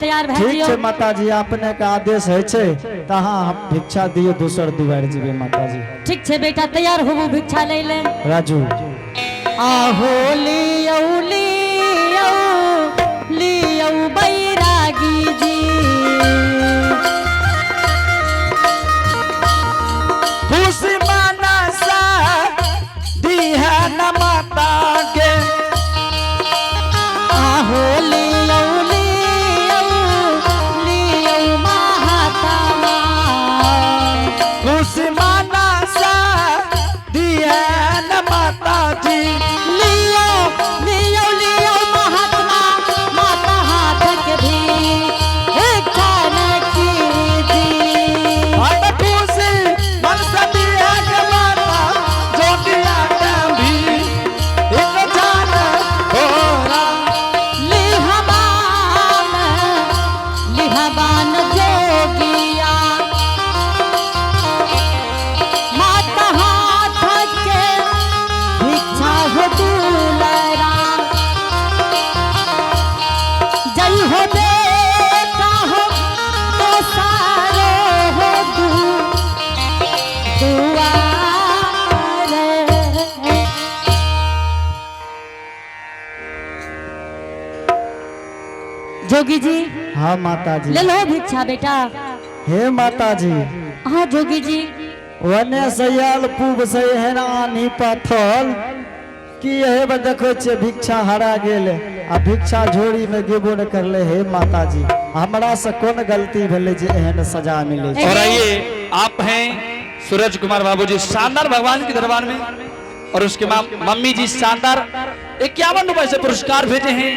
तैयार भए ठीक जियो। छै माताजी, अपने के आदेश होइ छै तऽ अहाँ हम भिक्षा दियौ, दोसर दुआरि जेबै माताजी। ठीक छै बेटा, तैयार होबू भिक्षा लै ले। राजू। आहो लियौ लियौ लियौ बैरागी जी। खुशी मनसा दिहा न माता के। आहो लियौ लियौ लियौ महात्मा। खुशी मनसा दिहा न माता जी। लियौ लियौ लियौ महात्मा, माता हाथ के भी भिक्षा न कीजी। हट खुशी मनसा दिहा के माता जोगिया के भी एक जान होरा। लिहबान लिहबान जोगिया, माता हाथ के भिक्षा हो दुलरा। जय हो बेटा हो तो सारे हो दू दुआर। जोगी जी। हाँ माता जी। ले लो भिक्षा बेटा। हे माता जी। हाँ जोगी जी। वने से आयल पूब से एहन आन्ही पाथल कि हे बे देखै छियै भिक्षा हरा गेल आ भिक्षा झोरी में गेबो न करले। हे माता जी, हमरा से कोन गलती भेलै जे एहन सजा मिले छै? और आइए, आप हैं सूरज कुमार बाबू जी शानदार भगवान के दरबार में और उसके माँ मम्मी जी शानदार 51 रुपए से पुरस्कार भेजे हैं।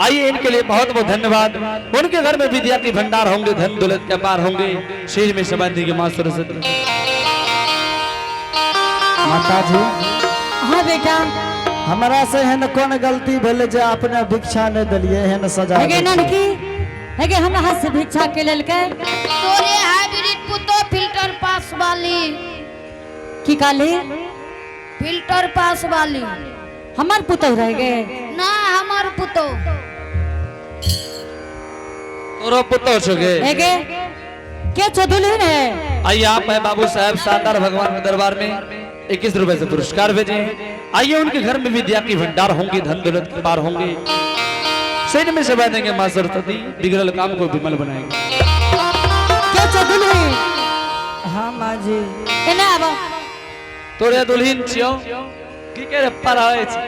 आइए, इनके लिए बहुत बहुत धन्यवाद। उनके घर में विद्या की भंडार होंगे, धन दौलत के पार होंगे, शीर में संबंधी के माँ सरस्वती। माता जी। हाँ बेटा। हमरा से एहन कोन गलती भेलै जे अपने भिक्षा नहि देलियै, एहन सजा हेगे दै छै? ननकी, हेगे, हमरा हाथ से भिक्षा के लेलकै? तोरे हाइब्रिड पुतो, फिल्टर पास वाली। की कहली? फिल्टर पास वाली। हमर पुतहु रह गे? ना, हमर पुतो। तोरो पुतो छो गे? हेगे, के छो, दुल्हन है? आइए, आप है बाबू साहब शानदार भगवान के दरबार में 21 रुपए से पुरस्कार भेजे हैं। आइए, उनके घर में विद्या की भंडार होंगे, धन दौलत के पार होंगे, सैन्य में सेवा देंगे माँ सरस्वती, बिगड़ल काम को विमल बनाएंगे। के छो, दुल्हन? हाँ माँ जी। एने आबो। तोरे दुल्हन छियो की के रे? पढ़ै छै,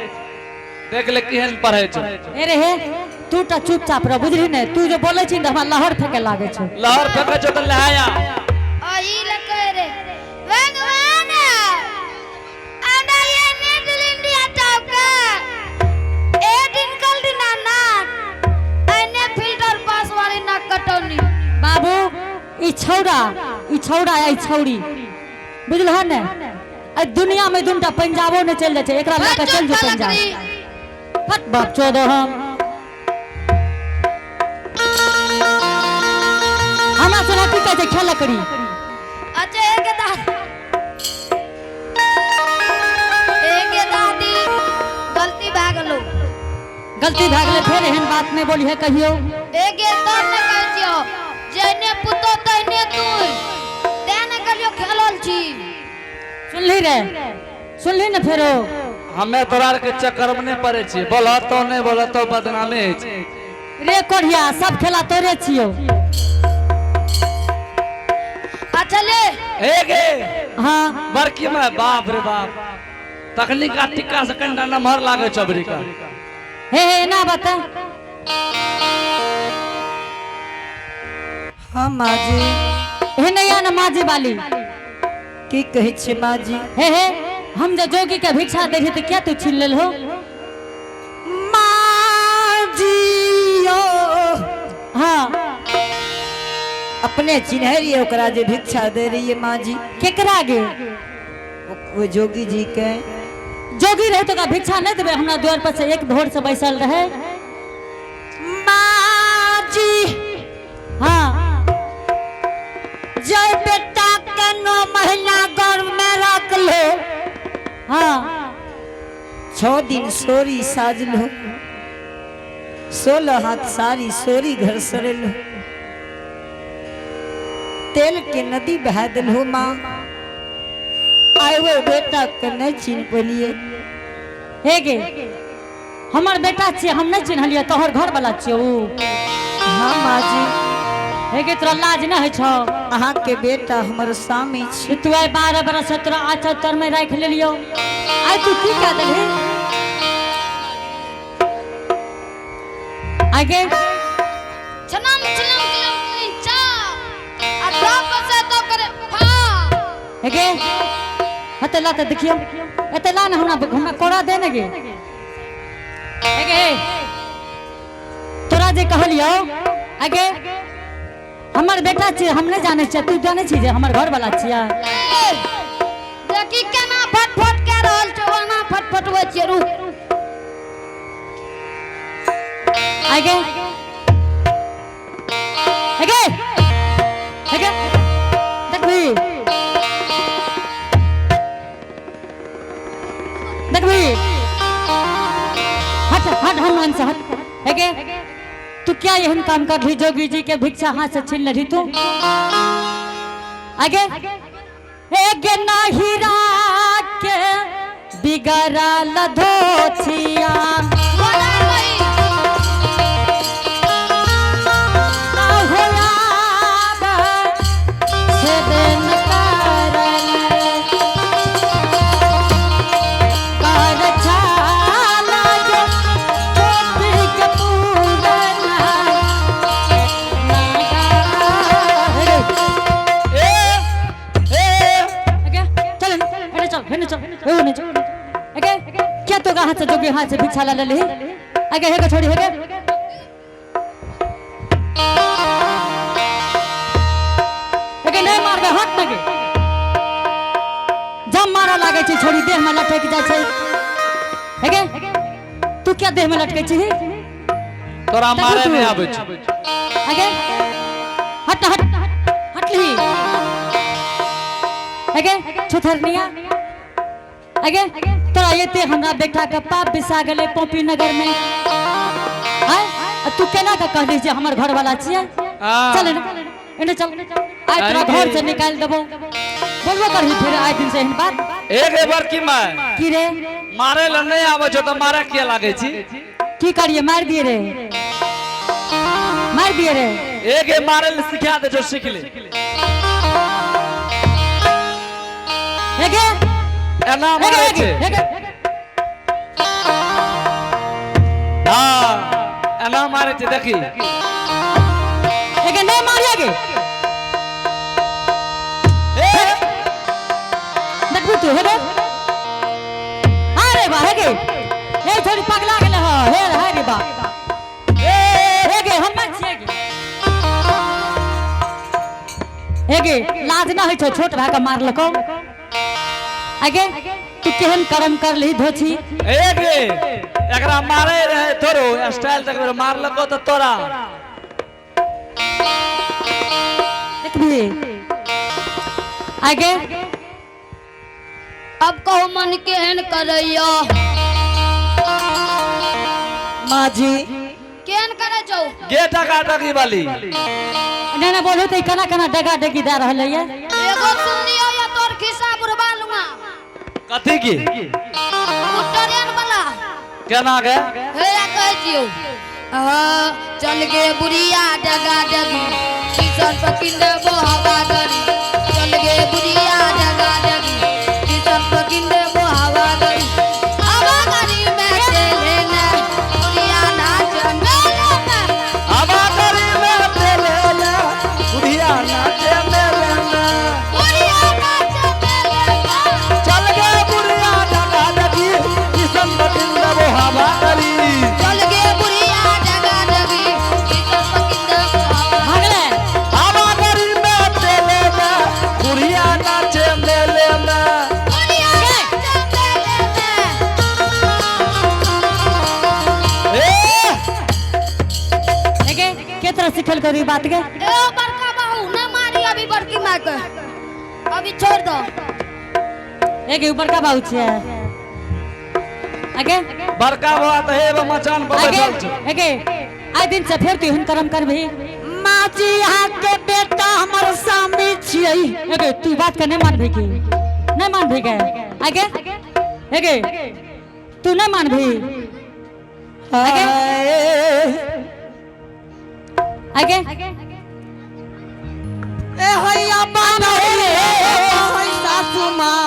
देख ले केहन पढ़ै छै। ए रे हे, तू टा चुपचाप रह, बुझली ने? तू जो बोलै छी ने, हमरा लहर फेके लागै छौ। लहर फेकै छौ तऽ लहाया। अही ले कह रे भगवान, आना ये मिडिल इंडिया टॉप का ए दिन कल दिन नाक एने फिल्टर पास वाली नाक कटौनी। बाबू, ई छौड़ा, ई छौड़ा, ई छौड़ी, बुझलह ने, एहि दुनिया में दुनटा पंजाबो ने चलि जाइ छै। एकरा लऽ कऽ चलि जो पंजाब। फट बाप चोदो। हम हमरा सोना की कहै छै, खेल करी। अच्छा, एक दादी, एक दादी, गलती भए गेलो। गलती भए गेलै, फेर एहन बात नहि बोलिहे कहियो। एक तब ने कहै छियौ, जेहने पुतो तहने तू, तें ने कहलियौ खेलल छी। सुनली रे, सुनली ने फेरो? हमे तोरा आर के चक्कर में नहीं पड़े छियै। बोलतो नहीं बोलतो, बदनामे होइ छै। रे कोढ़िया, सब खेला तोरे छियौ। अच्छा ले। हे गे। हाँ। बड़की में बाप रे बाप, तखनी का टिक्का से कनिटा नमहर लागे छौ अबरी का। हे हे, एना बता। हाँ माँ जी। हे नैया ने माजी वाली। की कहै छी माँ जी? हे हे, हम जे जोगी के भिक्षा दै रही तऽ किया तू छीन लेल हो? माँ जी यो। हाँ। अपने चिन्ह रहिए ओकरा जे भिक्षा दे रही है माँ जी। केकरा गे? वो जोगी जी के। जोगी रहे तो ओकरा भिक्षा नहीं देबै? हमरा द्वार पर से एक भोर से बैसल रहे। माँ जी। हाँ। जय बेटा के 9 महीना गर्भ में रख लो, 6 दिन सोरी साज लो, 16 हाथ सारी सोरी घर सरेल तेल के नदी बहा दिलहो माँ। आए वो बेटा के नहीं चिन्ह पेलिए। हे गे, हमर बेटा छियै, हम नहि चिन्हलियै, तोहर घर वाला छियै उ? हाँ माँ जी। हे गे, तोरा लाज नहि होइ छौ? अहाँ के बेटा हमर स्वामी छी। तू आइ 12 बरस से तोरा आँचल तर में राखि लेलियौ, आइ तू की कए देलही? आगे छनम छनम किलम किलिन चा आ टॉप से तो करे फा। हे गे, हते ला त देखियौ, एते ला ने, हमरा हमरा कोरा दे ने गे। हे गे, तोरा जे कहलियौ आगे हमर बेटा छियै, हम नहि जानै छियै, तू जानै छी जे हमर घर वाला छियै? देखी केना फटफट कए रहल छौ, ओना फटफटबै छियै, रुक। आगे आगे आगे देखबी देखबी, हट हट, हनुमान से हट। आगे तू क्या एहन काम कर रही, जोगी जी के भिक्षा हाथ से छीन लही तू? आगे एक नाहिरा के बिगड़ल धोछिया, बोला भाई। होया छेदन करल कर छाला जो टोपी के पूरना नागा। ए ए। अगे चल, हेने चल, हेने चल, हेने चल। अगे क्या तो हाथ से जोगी हाथ से भिक्षा ला लेली? अगे हेगे छोड़ी, हेगे अगे नहीं मारबे, हट नगे। जब मारा लागे छै छोड़ी देह में लटक जाइ छै। हेगे तू क्या देह में लटकै छी? तोरा मारे तू। नहीं आबै छै। अगे हट हट हटली। अगे छुथरनिया, अगे तोरा एते हमरा बेटा के पाप बिसा गेलै पोपी नगर में आय, आ तू केना के कहली जे हमर घर वाला छियै? हाँ। चल एने, एने चल, आइ तोरा अरे। घर से निकालि देबो। बोलबो करही फेर आइ दिन से एहन बात? एक बार की माय। की रे? मारे ल नहीं आबै छौ तऽ मारे किया लागै छी? की करिए, मारि दिए रे, मारि दिए रे? एक मारे ल सिखा दे छौ, सीख ले। हेगे। एना हेगे। मारे हेगे। छै। हेगे। हाँ, एना मारे छै, देखी। हेगे, नहीं मारिए गे। ए। देखबू तू? हेगे, अरे बा, हेगे, ए छोरी पगला गेले ह। हे हे रे बा, ए हेगे, हम छियै गे। हेगे, लाज ना होइ छौ छोट भाई के मारलको? आगे तू केहन कर्म कर ली धोछी? एक रे, एकरा मारे रहे थोरो स्टाइल तक मारलको तऽ तोरा। देखबी आगे? अब कहू मन केहन करैया? माँ जी। केहन करै छौ? गे टका टकी वाली। नहीं नहीं, बोलू तो केना केना डगा डगी दे रहल है। एगो सुन लियो या तोर खिस्सा बुढ़बा लुआ। कथी की? उ ट्रेन वाला। केना गे? हे, कहै छियौ, चल गे बुढ़िया डगा डगी, किशन पकिन देबो हवा गरी। चल गे बुढ़िया डगा डगी, किशन पकिन देबो हवा गरी। हवा गरी में चले ने बुढ़िया नाच मेले में। हवा गरी में चले ने बुढ़िया नाचे मेले में। बुढ़िया नाच मेले में। चल गे बुढ़िया डगा डगी, किशन पकिन देबो हवा गरी। चल गे बुढ़िया डगा डगी, किशन पकिन देबो हवा। भागले। हवा गरी में चले ने बुढ़िया नाचे मेले में। बुढ़िया नाच मेले में। ए। हेगे, के तरह सिखल करी बात के? ए बड़का बहू, न मारी अभी बड़की माँ के, अभी छोड़ दो। हेगे, ऊपर का बाबू छियै आगे? बड़का बाबा तऽ हे मचान पर आगे। बैठल छै। हेगे। आइ दिन से फेर तू एहन कर्म करबही? माँ जी, अहाँ के बेटा हमर स्वामी छियै। एगे, तू बात के नहीं मानबही की? नहीं मानबही गे? आगे एगे, तू नहीं मानबही? आगे। आगे। ए हैया बाबा, हे सासू माँ।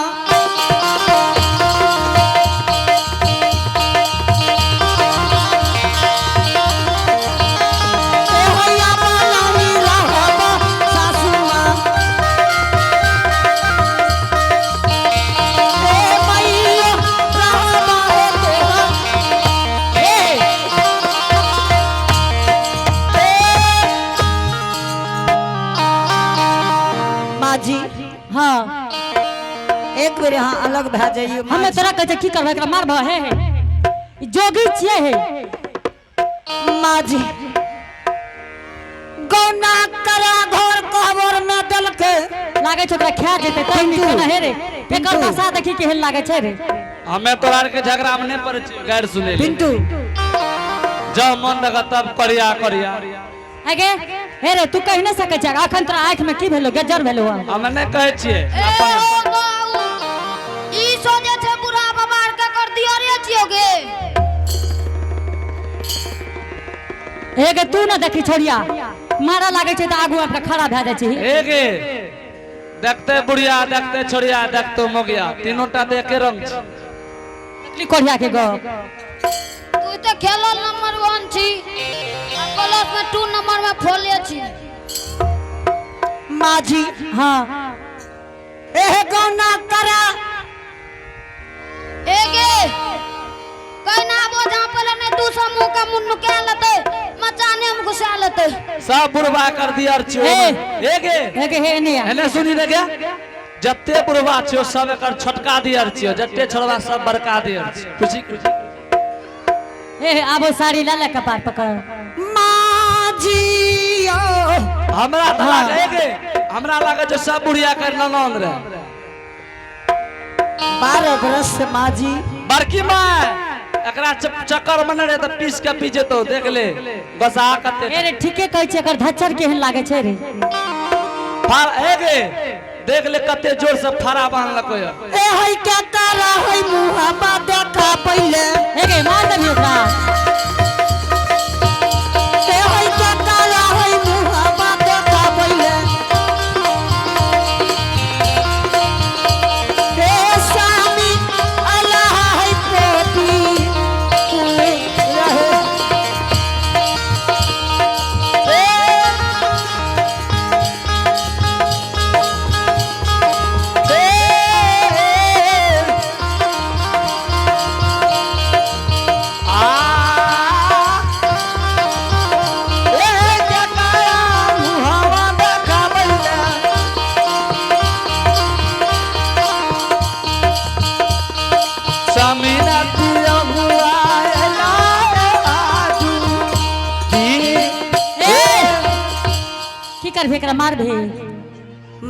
ए हैया बाबा रहब सासू माँ। ए मैया रहब हे तोहर। ए। माँ जी। हाँ। एक बेर यहाँ अलग भए जाइए। हमे तोरा कहै छै, की करबै एकरा? मारबह? हे हे, ई जोगी छियै हे। माँ जी, गौना करा घर कहबर में देलकै। लागै छै ओकरा खा जेतै तब नीक ना। हे रे, एकर दशा देखी, केहन लागै छै रे। हमे तोरा आर के झगड़ा में नहीं पड़े छी, गारि सुने ले। पिंटू। जब मन लगा तब करिया करिया। आगे हे रे, तू कहि नहि सकै छै। अखन तोरा आँखि में की भेलो? गज्जर भेलो हन। हमे नहीं कहै छियै। ए हो बाबू, ई सोचे छै बुढ़ा बाबा आर के कर दियो रे छियो गे। हे गे, तू न देखी, छोड़िया मारा लागै छै तऽ आगू आबि कऽ खड़ा भए जाइ छै। हे गे, देखते बुढ़िया, देखते छोड़िया, देखते मोगिया, तीनों टा तो एके रंग छै। देखली कोढ़िया के गप। तू तऽ खेलल नंबर 1 छी आ क्लास में 2 नंबर में फोले छी। माँ जी। हाँ। एह गौना करा। ए गे, कहना आबो जहाँ पहले नहीं तू सब मुंह का मुंह नुका लेते, मचाने में घुसा लेते। सब बुढ़वा कर दिया छियो। हे। हे गे। हे गे, हे नहीं। एने सुनी रे गे, जते बुढ़वा छियो सब एकर छोटका दियर छियो, जते छोड़वा सब बड़का दियर छियो। खुशी खुशी। हे हे, आबो साड़ी ला ले कपार पकड़। माँ जी ओ। हमरा तऽ लागे गे, हमरा लागे छै सब बुढ़िया कर ननद रे। 12 बरस से माँ जी। बड़की माय, एकरा चक्कर में नहि रहे तऽ पीस के पी जेतौ, देख ले बसा कते। हे रे, ठीके कहै छै, एकर धच्चर केहन लागै छै रे। फाड़ हे गे, देख ले कते जोर से फाड़ा बान्हलको ये। ए है के करा है मुहाबा देखा पहिले। हे गे, मार देबही ओकरा। ए है के करा है मुहाबा देखा पहिले। ए स्वामी अल्लाह है पोती रहे। ए ए आ ए के करा मुहावा देखा पहिले। समीना तू अगुआ आजू दी। ए, की करबही एकरा? मारबही?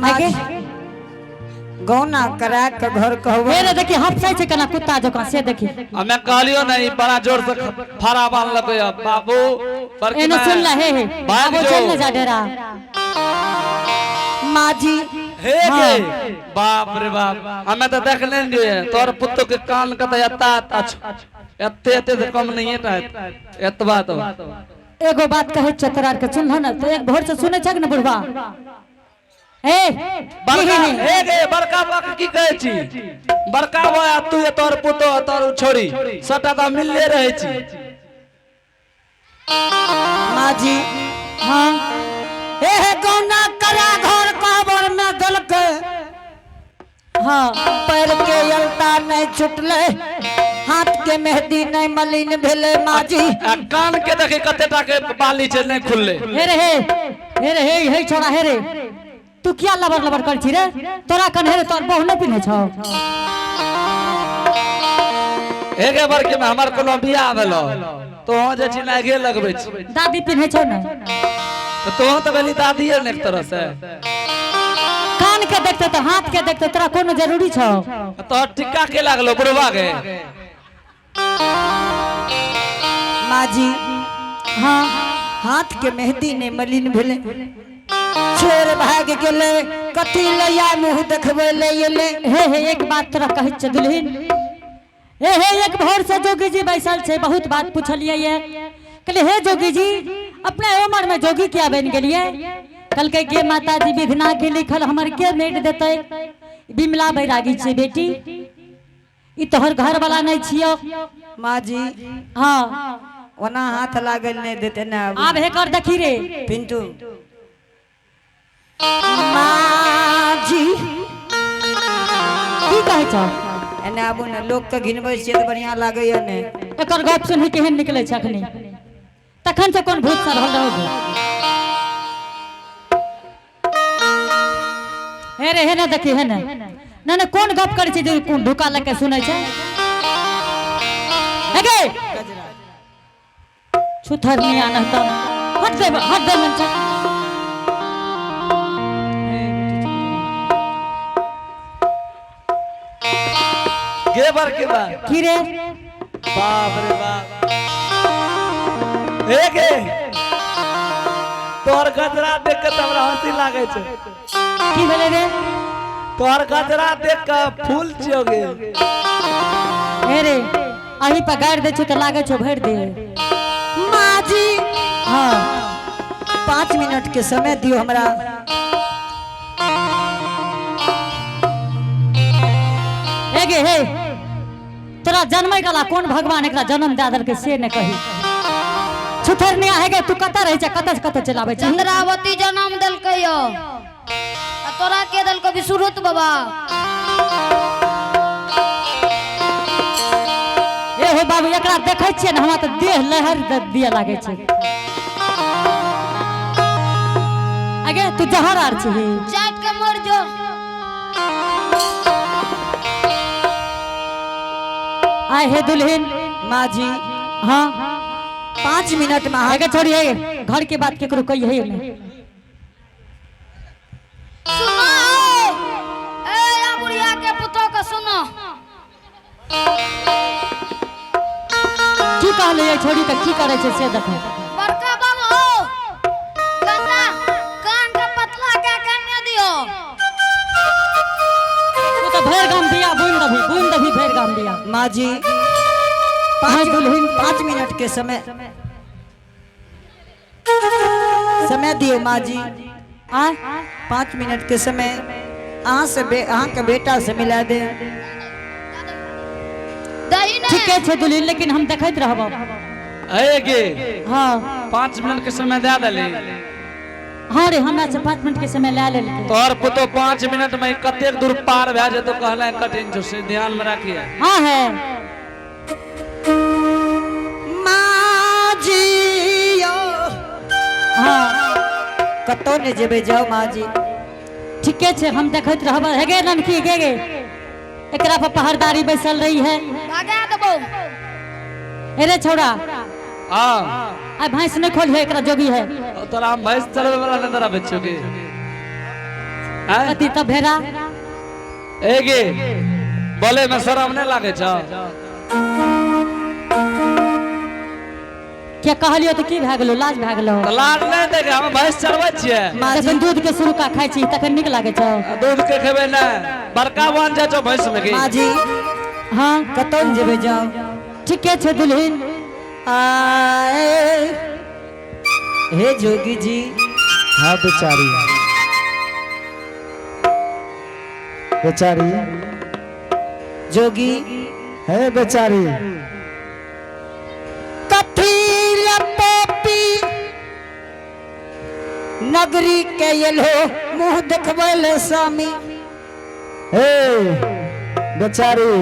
आगे। गौना करा के घर कहबो। हे रे, देखी हफसै छै केना कुत्ता जकाँ, से देखी। हमे कहलियो नहीं, बड़ा जोर से फाड़ा बान्हलको ये बाबू, बड़की एने माय। सुन ले, हे हे। भाग आबो जो। चल न जा डेरा। माँ जी। हे गे, बाप रे बाप, हमें तो देख लेंगे तोर पुत्तो के कान का तो एत्ता अच्छा एत्ते एत्ते से कम नहीं है एतबा तो। एगो बात कहै छियौ तोरा आरके, सुनलह ने? तो एक भोर से सुनै छक ने बुढ़बा? ए। बड़का हे गे, बड़का बा के की कहै छी? बड़का बा आ तू, तोर पुतो, तोर छोरी सबटा तऽ मिलले रहै छी। माँ जी। हाँ। ए गौना करा घर कहबर में देलकै। हाँ। पैर के अलता नहीं छुटले, हाथ के मेहंदी नहीं मलिन भेले माँ जी। आ कान के देखी, कते टा के बाली छै, नहीं खुलले। हे रे, हे हे रे, हे हे छोड़ा, हे रे, तू किया लबर लबर कर छी रे? तोरा कन हे रे, तोर बहु नहीं पिन्हे छौ? हे गे बड़की में, हमर कोनो बियाह भेलो तो जे छी नागे लगबै छी। दादी पिन्हे छौ ने? तऽ तोहूँ तऽ भेली दादीए ने एक तरह से। कान के देखते तो हाथ के देखते, तोरा कोनो जरूरी छौ? तोहर टिक्का के लागलो बुढ़वा के? माँ जी। हाँ हाथ के मेहंदी ने मलिन भेले, छोड़ भाग गेले, कथी लैया मुंह देखबै ले एले। हे हे, एक बात तोरा कहै छै दुल्हिन, हे हे, एक भोर से जोगी जी बैसल छै, बहुत बात पुछलियै ये। कहलियै हे जोगी जी, अपने उम्र में जोगी किया बनि गेलियै? कहलकै गे माता जी, विधना के लिखल हमर के मेट देतै? बिमला बैरागी छै बेटी, ई तोहर घर वाला नहीं छियौ। माँ जी। हाँ। ओना हाथ लागल नहीं देते ना। आब हेकर देखी रे। पिंटू माँ जी। की कहै छौ? एने आबू ने, लोक के घिनबै छियै तऽ बढ़िआँ लागैया ने। एकर गप सुनही केहन निकलै छै अखनी, तखन से कोन भूत सड़ल रहो। हे रे, हे ने देखी, हे ने ने ने कोन गप करै छै जे कोन ढुका लग के सुनै छै? हे गे छुथर नहीं आना तो हट दे, हट दे मन। गे बार के बार। की रे? बाप रे बाप, हे गे, तोहर गजरा देख के तऽ हमरा हंसी लागै छै। की भेलै रे? तोहर गजरा देख के फूल छियो गे। हे रे, अही पर गाड़ि दै छौ तऽ लागै छौ भरि दे। माँ जी। हाँ। 5 मिनट के समय दियो हमरा। हे गे हे, तोरा जन्मै गला कोन भगवान एकरा जन्म दए देलकै से ने कही। छुथर नहीं आहे गे, तू कतऽ रहै छै, कतऽ से कतऽ चलाबै छै? चंद्रावती जन्म देलकै यो, आ तोरा के देलको विसुरुत बाबा? ए हो बाबू, एकरा देखै छियै ने, हमरा तऽ देह लहर दिए लागै छै। अगे तू जहर आर छही। चाट के मर जो। आय हे दुल्हन। माँ जी। हाँ। 5 मिनट में। आगे छोड़ी है, घर के बात केकरो कही है नहीं। सुनो ए या बुढ़िया के पुतो के सुनो। की कहले ये छोड़ी के, की करे छै से देखो। बड़का बाबू हो, कन्ना कान के पतला के कन्या दियो। तू तो भरि गाम दिया बुन दभी, बुन दभी भरि गाम दिया। माँ जी। हाँ दुल्हन। 5 मिनट के समय समय दियो माँ जी। आ 5 मिनट के समय अहाँ से अहाँ के बेटा से मिला दे। दही ने। ठीके छै दुल्हन, लेकिन हम देखैत रहब। हे गे। हाँ। 5 मिनट के समय दे देली? हाँ रे, हमरा से 5 मिनट के समय ले लेलकै। तोहर पुतो 5 मिनट में कतेक दूर पार भए जेतो कहला कठिन छौ, से ध्यान में राखिए। हाँ है। माँ जी यो। हाँ। कतौ ने जेबै, जाओ माँ जी। ठीके छै, हम देखैत रहब। हे गे ननकी, गे गे, एकरा पर पहरदारी बैसल रही है। भगा देबो। अरे छोड़ा। हाँ। आ भैंस नहीं खोल है, एकरा जोगी है। तोरा हम भैंस चलबे वाला नहीं तोरा बच्चों के हैं? अति तब भेड़ा। ए गे, बोले में शरम नहीं लागे छौ? क्या कहलियो तो की भए गेलो, लाज भए गेलो? तऽ लाज नहीं देखे, हम भैंस चरबै छियै। माँ जी। जखन दूध के सुरुका खाइ छी तखन नीक लागै छौ? आ दूध के खेबै ने, बड़का बन जाइ छौ भैंस में की। माँ जी। हाँ। कतौ ने जेबै, जाओ। ठीके छै दुल्हन। आए हे जोगी जी। हाँ बेचारी, बेचारी। जोगी। हे बेचारी। कथी पपी नगरी के एलो मुंह देखबै ले स्वामी? हे बेचारी,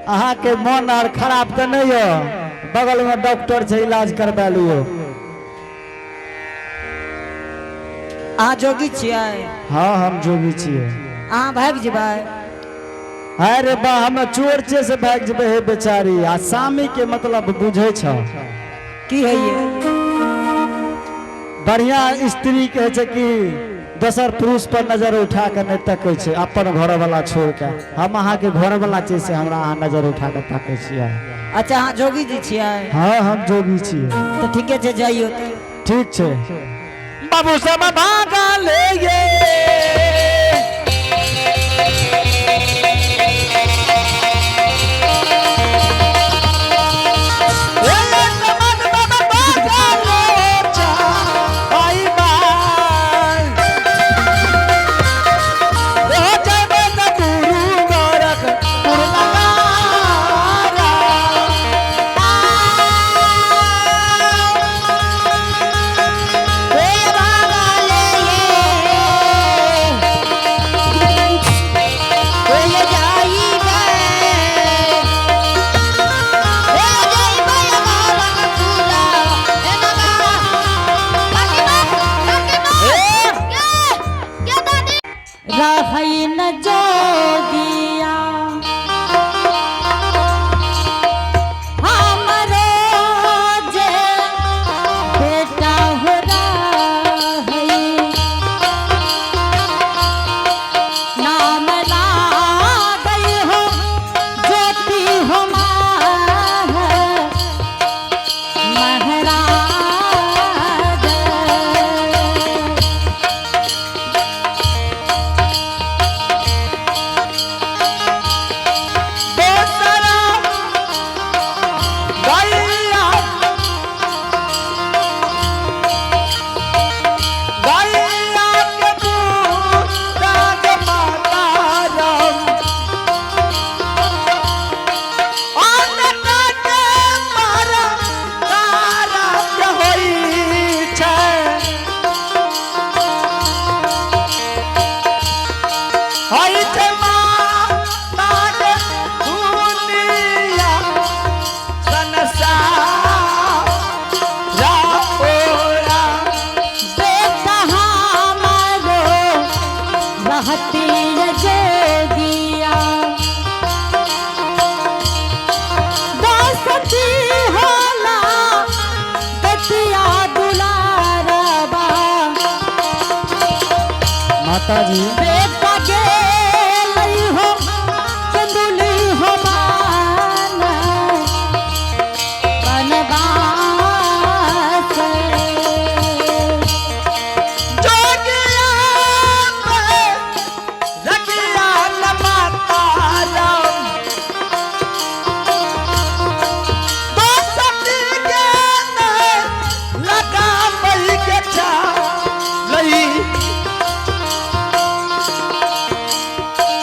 अहाँके मन आर खराब तऽ नहि यऽ? बगल में डॉक्टर छै, इलाज करबा लियौ। अहाँ जोगी छियै? हाँ, हम जोगी छियै। अहाँ भागि जेबै? अरे बा, हम चोर छियै से भागि जेबै? हे बेचारी, आ सामी के मतलब बुझै छ? की है ये? बढ़िया स्त्री के होइ छै कि दोसर पुरुष पर नजर उठा के नहि तकै छै, अपन घर वाला छोड़ के। हम अहाँके घर वाला छियै से हमरा अहाँ नजर उठा के तकै छियै। अच्छा अहाँ जोगी जी छियै? हाँ, हम जोगी छियै। तऽ ठीके छै, जाइयो। ठीक छै। बाबू सब भागा ले ये। रहै न जोगिया हमरो जे बेटा हो रहै, नाम लागै हो ज्योति हो महाराज। दोसरा गैया गैया के पूजा के माता राम अन्न के मारा तारा के होई छै। होई छै माता के दुनिया संसार ओरा। बेटा हमारो रहती जोगिया, दोस्ती होला दतिया दुलारबा। माता जी। बेटा गेलई हो चंदुली हो मान बनवास। जोगिया पे रखिया न माता राम, दोसती के न लगावई के चालई।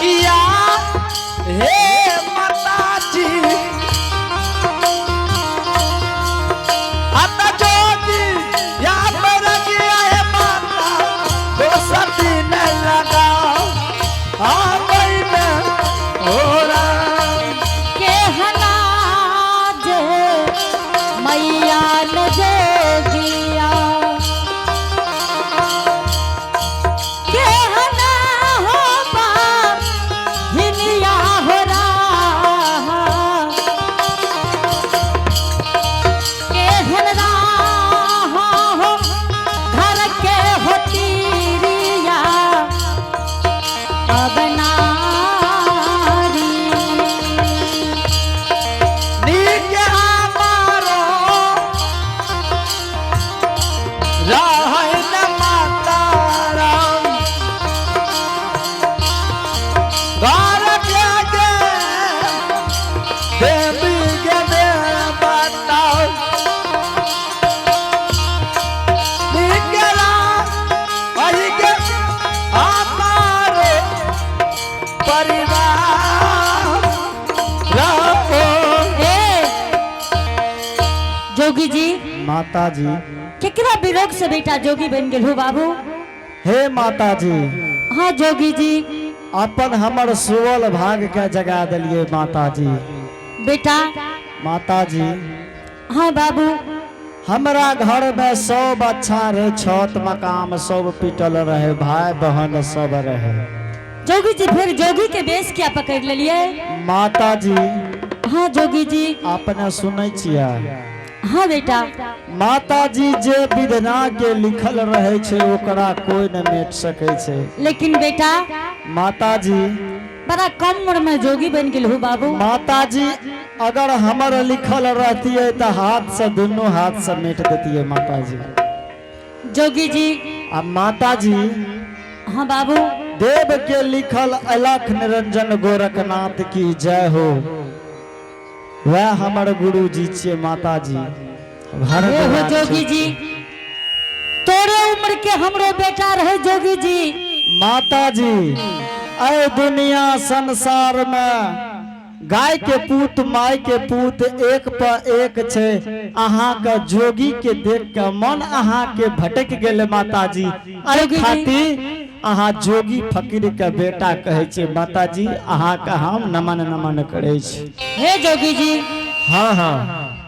किया हे माता जी, आता जोगी या पर रखिया हे माता, दोसती न लगाओ आबई न हो राम। केहना जे मैया न जोगिया, केहना हो बाप हिनिया हो राहा, केहन राहा हो घर के हो तीरिया अब नारी। नीक हमारो रहै न माता राम, घर के गे देवी के देवता। नीक रहै के हमारो परिवार रहो। ए जोगी जी। माता जी। केकरा विरोग से बेटा जोगी बन गेल हो बाबू? हे माता जी। हाँ जोगी जी। अपन हमर सुवल भाग के जगा देलिए माता जी। बेटा। माता जी। हाँ बाबू। हमरा घर में सब अच्छा रहे, छत मकाम सब पिटल रहे, भाई बहन सब रहे। जोगी जी, फिर जोगी के बेस क्या पकड़ लेलिए? माता जी। हाँ जोगी जी। अपने सुनै छियै? हाँ बेटा। माता जी, जे विधना के लिखल रहे छै ओकरा कोई न मेट सकै छै। लेकिन बेटा। माता जी। बड़ा कम उम्र में जोगी बन गेल हूँ बाबू। माताजी, अगर हमर लिखल रहती तो हाथ से दोनों हाथ से मेट देती है माताजी। जोगी जी। आ माताजी। हाँ बाबू। देव के लिखल अलख निरंजन गोरखनाथ की जय हो। वह हमर गुरु जी छियै माताजी। हे हो जोगी जी, तोरे उम्र के हमरो बेटा रहे जोगी जी। माताजी, अय दुनिया संसार में गाय के पूत माय के पूत एक पर एक छे। अहाँ के जोगी के देख के मन अहाँ के भटक गेल माताजी। अरे जोगी जी। खातिर अहाँ जोगी फकीर के बेटा कहै छे माताजी। अहाँ के हम नमन नमन करै छी। हे जोगी जी। हाँ हाँ।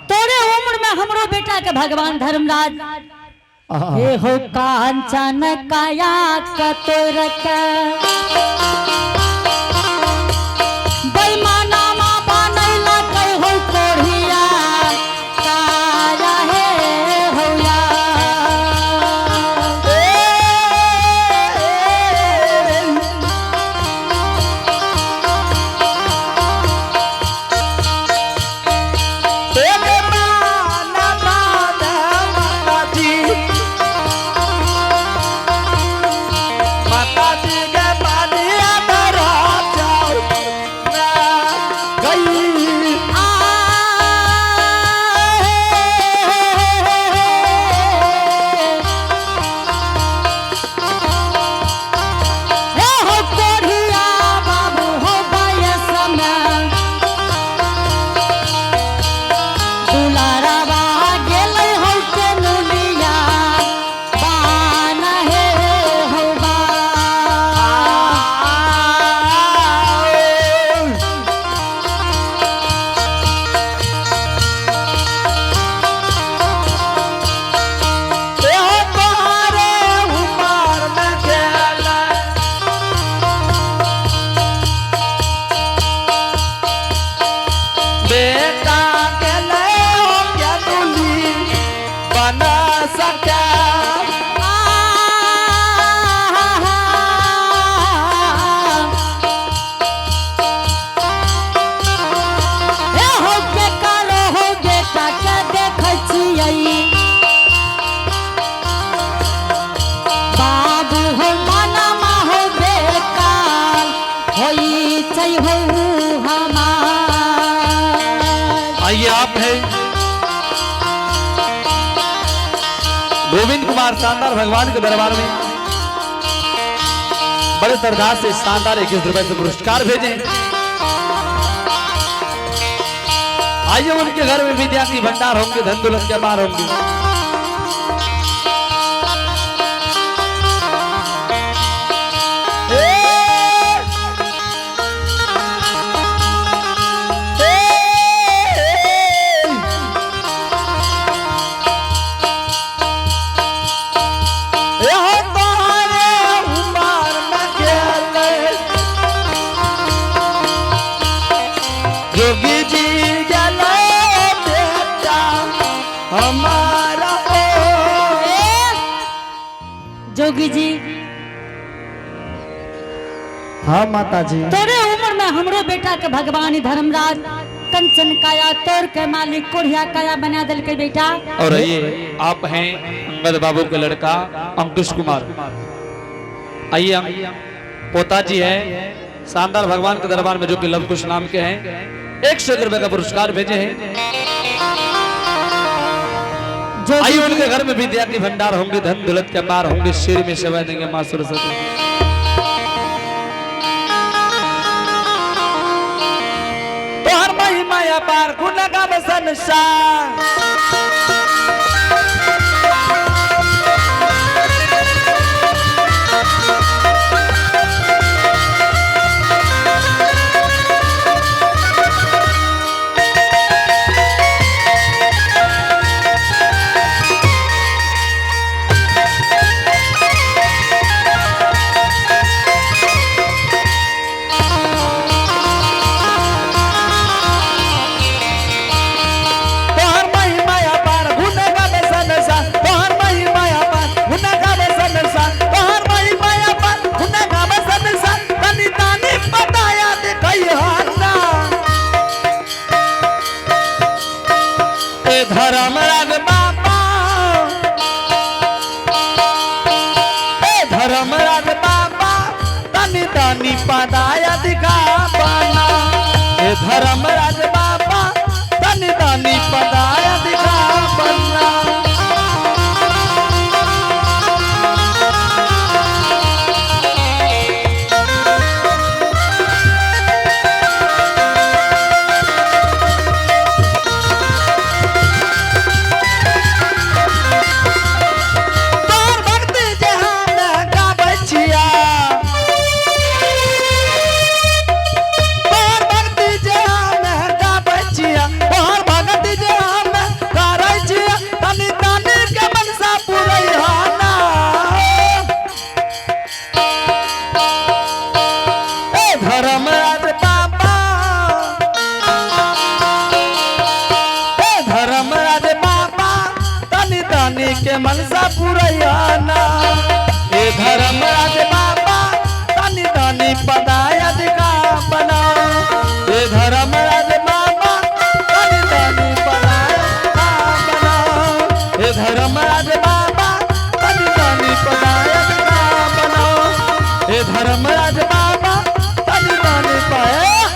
तोरे उम्र में हमरो बेटा के भगवान धर्मराज हे हो कांचन काया कतोरक बेईमाना मा बनैला कै हो कोढ़िया काया हे होया। आ हे हो कोढ़िया बाबू हो बयस में दुलारावा गेलै हो केनुलिया बान हे हो बा। बेटा गेलै हो केनुली बना सका। हे हो के कालो हो बेटा के देखै छियै बाबू हो मनमा हो बेकाल होई छै हो हमार। आइए, आप हैं गोविंद कुमार शानदार भगवान के दरबार में बड़े श्रद्धा से शानदार 21 रुपए से पुरस्कार भेजे। आइए, उनके घर में विद्या की भंडार होंगे, धन दौलत के अपार होंगे। जोगी जी गेलै बेटा हमारा। जोगी जी। हाँ माताजी। तोरे उम्र में हमरो बेटा के भगवान धर्मराज कंचन काया तोर के मालिक कोढ़िया काया बना दिलकै बेटा। और ये आप हैं अंगद बाबू के लड़का अंकुश कुमार। आइए, हम पोता जी हैं शानदार भगवान के दरबार में, जो कि लवकुश नाम के हैं, 100 रुपए का पुरस्कार भेजे हैं। जोगी आइए, जी। उनके घर में विद्या के भंडार होंगे, धन दौलत के अपार होंगे, सिर में सेवा देंगे माँ सरस्वती। तोहर महिमा अपार गुण गावे संसार। तोहर महिमा धर्मराज बाबा तनी तनी पदाया दिखा बना। हे धर्मराज बाबा तनी तनी पदाया दिखा बना। तोर भक्ति जे हम गाबै छिया, तोर भक्ति जे हम गाबै छिया, तोर भक्ति जे हम करै छिया, तनी तनी के मनसा पुरै ना। ए धर्मराज बाबा, ए धर्मराज बाबा तनी तनी के मनसा पुरैया ना। ए धर्मराज बाबा तनी तनी पदाया दिखा बना। ए धर्मराज बाबा तनी तनी पदाया दिखा बना। ए धर्मराज बाबा तनी तनी पदाया दिखा बना। ए धर्मराज बाबा तनी तनी पाया।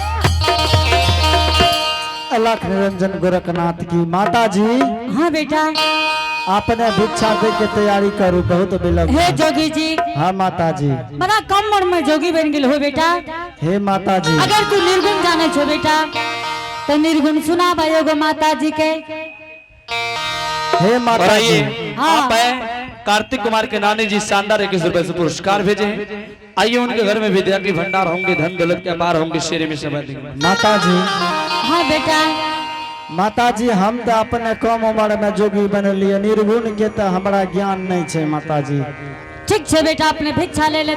अलख निरंजन गोरखनाथ की माता जी। हाँ बेटा। आपने भिक्षा दे के तैयारी करू, बहुत विलम्ब। हे जोगी जी। हाँ माता जी। बड़ा कम उम्र में जोगी बन गेल हो बेटा। हे माता जी। अगर तू निर्गुण जाने छो बेटा तो निर्गुण सुना भाई एगो माता जी के। हे और माता जी। आइए आप हैं कार्तिक कुमार के नानी जी शानदार 21 रुपए से पुरस्कार भेजे हैं। आइए उनके घर में विद्या के भंडार होंगे, धन दौलत के अपार होंगे, शेरे में सभा देंगे। माता जी। हाँ बेटा। माता जी हम तो अपने कम उम्र में जोगी बनलिए, निर्गुण के तो हमारा ज्ञान नहीं छे माता जी। ठीक छे बेटा, अपने भिक्षा ले ले।